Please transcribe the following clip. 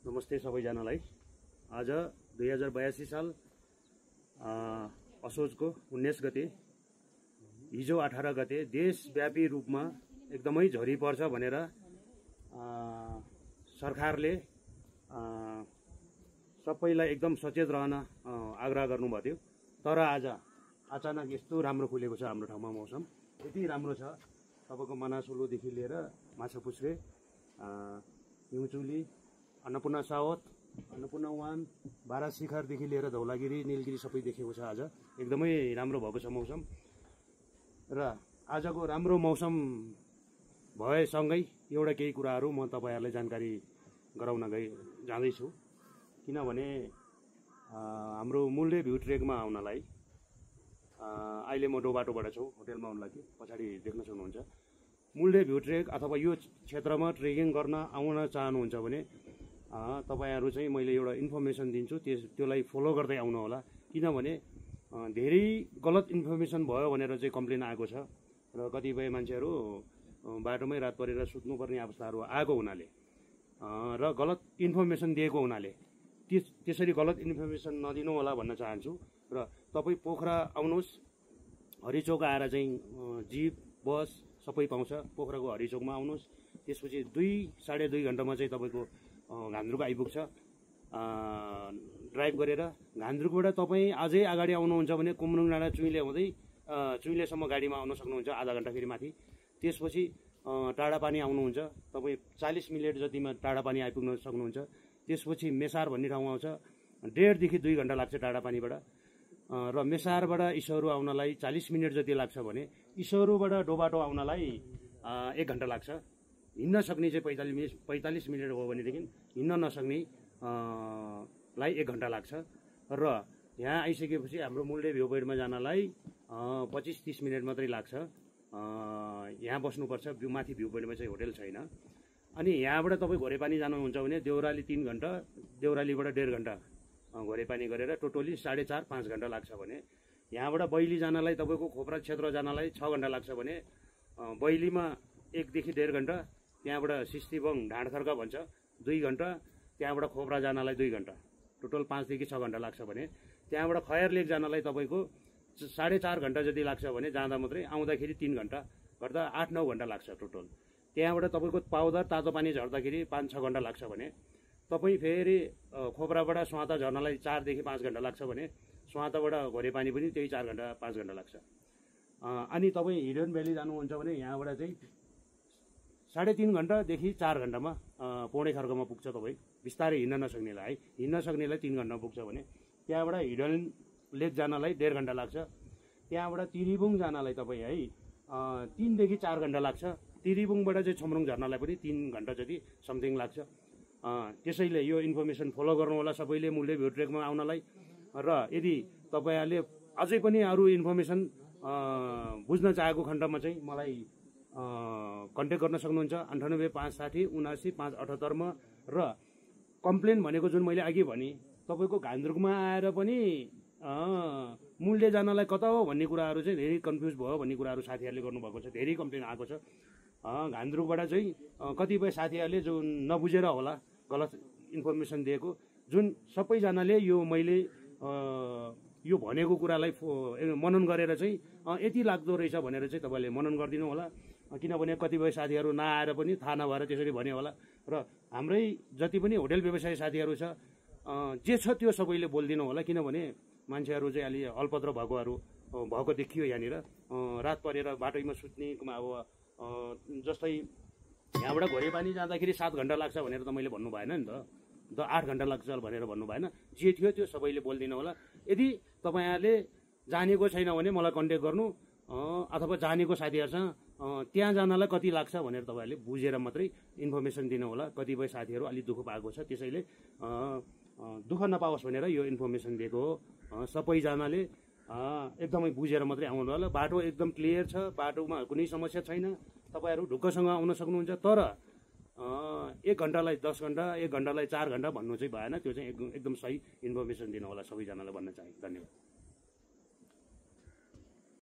नमस्ते सबैजनालाई। आज 2082 साल असोजको 19 गते हिजो 18 गते देशव्यापी रूपमा एकदमै झरी पर्छ भनेर सरकारले सबैलाई एकदम सचेत रहन आग्रह गर्नुभएको थियो। तर आज अचानक यस्तो राम्रो खुलेको छ हाम्रो ठाउँमा मौसम। यति राम्रो छ, तपाईँको मनासुलुदेखि लिएर माछापुच्छ्रे, हिउँचुली, अन्नपूर्ण सावत, अन्नपूर्ण वान, बारा शिखरदेखि लिएर धौलागिरी, नीलगिरी सबै देखेको छ। आज एकदमै राम्रो भएको छ मौसम। र आजको राम्रो मौसम भएसँगै एउटा केही कुराहरू म तपाईहरुलाई जानकारी गराउन जाँदैछु। किनभने हाम्रो मूल्य भ्यू ट्रेकमा आउनलाई अहिले म डोबाटोबाट छु, होटेलमा आउन लागि पछाडि देख्न सक्नुहुन्छ। मूल्य भ्यू ट्रेक अथवा यो क्षेत्रमा ट्रेकिङ गर्न आउन चाहनुहुन्छ भने तपाईहरु चाहिँ मैले एउटा इन्फर्मेसन दिन्छु, त्यसलाई फलो गर्दै आउनु होला। किनभने धेरै गलत इन्फर्मेसन भयो भनेर चाहिँ कम्प्लेन आएको छ र कतिपय मान्छेहरू बाटोमै रात परेर सुत्नुपर्ने अवस्थाहरू आएको हुनाले र गलत इन्फर्मेसन दिएको हुनाले त्यसरी गलत इन्फर्मेसन नदिनु होला भन्न चाहन्छु। र तपाई पोखरा आउनुहोस्, हरिचोक आएर चाहिँ जीप बस सबै पाउँछ। पोखराको हरिचोकमा आउनुहोस्, त्यसपछि 2-2.5 घण्टामा चाहिँ तपाईको घान्द्रुक आइपुग्छ। ड्राइभ गरेर घान्द्रुकबाट तपाईँ अझै अगाडि आउनुहुन्छ भने कुमरुङ डाँडा चुइले हुँदै चुइलेसम्म गाडीमा आउन सक्नुहुन्छ, आधा घण्टा फेरि माथि। त्यसपछि टाढापानी आउनुहुन्छ, तपाईँ 40 मिनेट जतिमा टाढापानी आइपुग्न सक्नुहुन्छ। त्यसपछि मेसार भन्ने ठाउँ आउँछ, 1.5 देखि 2 घण्टा लाग्छ टाढापानीबाट। र मेसारबाट इसौरो आउनलाई 40 मिनेट जति लाग्छ भने इसौरोबाट डोबाटो आउनलाई 1 घण्टा लाग्छ। हिँड्न सक्ने चाहिँ 45 मिनेट हो भनेदेखि हिँड्न नसक्ने लाई 1 घण्टा लाग्छ। र यहाँ आइसकेपछि हाम्रो मूल्य भ्यू पोइन्टमा जानलाई 25-30 मिनेट मात्रै लाग्छ। यहाँ बस्नुपर्छ, माथि भ्यू पोइन्टमा चाहिँ होटेल छैन। अनि यहाँबाट तपाईँ घोरेपानी जानुहुन्छ भने देउराली 3 घण्टा, देउरालीबाट 1.5 घण्टा घोरेपानी गरेर टोटली 4.5-5 घण्टा लाग्छ भने यहाँबाट बैली जानलाई तपाईँको खोप्रा क्षेत्र जानलाई 6 घण्टा लाग्छ भने बैलीमा 1 देखि 1.5 घण्टा, त्यहाँबाट सिस्तिबङ ढाँडखर्का भन्छ 2 घण्टा, त्यहाँबाट खोप्रा जानलाई 2 घण्टा, टोटल 5 देखि 6 घण्टा लाग्छ भने त्यहाँबाट खयर लेक जानलाई तपाईँको 4.5 घण्टा जति लाग्छ भने जाँदा मात्रै, आउँदाखेरि 3 घण्टा गर्दा 8-9 घण्टा लाग्छ टोटल। त्यहाँबाट तपाईँको पाउदर तातो पानी झर्दाखेरि 5-6 घण्टा लाग्छ भने तपाईँ फेरि खोप्राबाट स्वाता झर्नलाई 4 देखि 5 घण्टा लाग्छ भने स्वाताबाट घोरेपानी पनि त्यही 4 घण्टा 5 घण्टा लाग्छ। अनि तपाईँ हिडन भ्याली जानुहुन्छ भने यहाँबाट चाहिँ 3.5 घण्टादेखि 4 घण्टामा पौडे खर्कमा पुग्छ। तपाईँ बिस्तारै हिँड्न नसक्नेलाई, हिँड्न सक्नेलाई 3 घण्टा पुग्छ भने त्यहाँबाट हिडन लेक जानलाई 1.5 घण्टा लाग्छ। त्यहाँबाट तिरिबुङ जानलाई तपाईँ है 3 देखि 4 घण्टा लाग्छ। तिरिबुङबाट चाहिँ छोमरुङ झर्नलाई पनि 3 घण्टा जति समथिङ लाग्छ। त्यसैले यो इन्फर्मेसन फलो गर्नु होला सबैले मूल्य भ्यू ट्रेकमा आउनलाई। र यदि तपाईहरुले अझै पनि अरू इन्फर्मेसन बुझ्न चाहेको खण्डमा चाहिँ मलाई कन्ट्याक्ट गर्न सक्नुहुन्छ 9856079578 मा। र कम्प्लेन भनेको जुन मैले अघि भने तपाईको घान्द्रुकमा आएर पनि मूल्य जानलाई कता हो भन्ने कुराहरू चाहिँ धेरै कन्फ्युज भयो भन्ने कुराहरू साथीहरूले गर्नुभएको छ। धेरै कम्प्लेन आएको छ घान्द्रुकबाट चाहिँ। कतिपय साथीहरूले जो नबुझेर होला गलत इन्फर्मेसन दिएको, जुन सबैजनाले यो मैले यो भनेको कुरालाई मनन गरेर चाहिँ यति लाग्दो रहेछ भनेर चाहिँ तपाईँले मनन गरिदिनु होला। किनभने कतिपय साथीहरू नआएर पनि थाहा नभएर त्यसरी भन्यो होला। र हाम्रै जति पनि होटेल व्यवसाय साथीहरू छ जे छ त्यो सबैले बोलिदिनु होला। किनभने मान्छेहरू चाहिँ अलि अल्पत्र भएको देखियो। यहाँनिर रात परेर बाटोमा सुत्ने, अब जस्तै यहाँबाट घोरेपानी जाँदाखेरि 7 घण्टा लाग्छ भनेर त मैले भन्नु भएन नि त 8 घण्टा लाग्छ भनेर भन्नु भएन। जे थियो त्यो सबैले बोलिदिनु होला। यदि तपाईँहरूले जानेको छैन भने मलाई कन्ट्याक्ट गर्नु, अथवा जानेको साथीहरूसँग त्यहाँ जानलाई कति लाग्छ भनेर तपाईँहरूले बुझेर मात्रै इन्फर्मेसन दिनु होला। कतिपय साथीहरू अलिक दुःख पाएको छ, त्यसैले दुःख नपाओस् भनेर यो इन्फर्मेसन दिएको हो। सबैजनाले एकदमै बुझेर मात्रै आउनु होला। बाटो एकदम क्लियर छ, बाटोमा कुनै समस्या छैन, तपाईँहरू ढुक्कसँग आउन सक्नुहुन्छ। तर 1 घण्टालाई 10 घण्टा, 1 घण्टालाई 4 घण्टा भन्नु चाहिँ भएन। त्यो चाहिँ एकदम सही इन्फर्मेसन दिनु होला सबैजनालाई भन्न चाहे। धन्यवाद।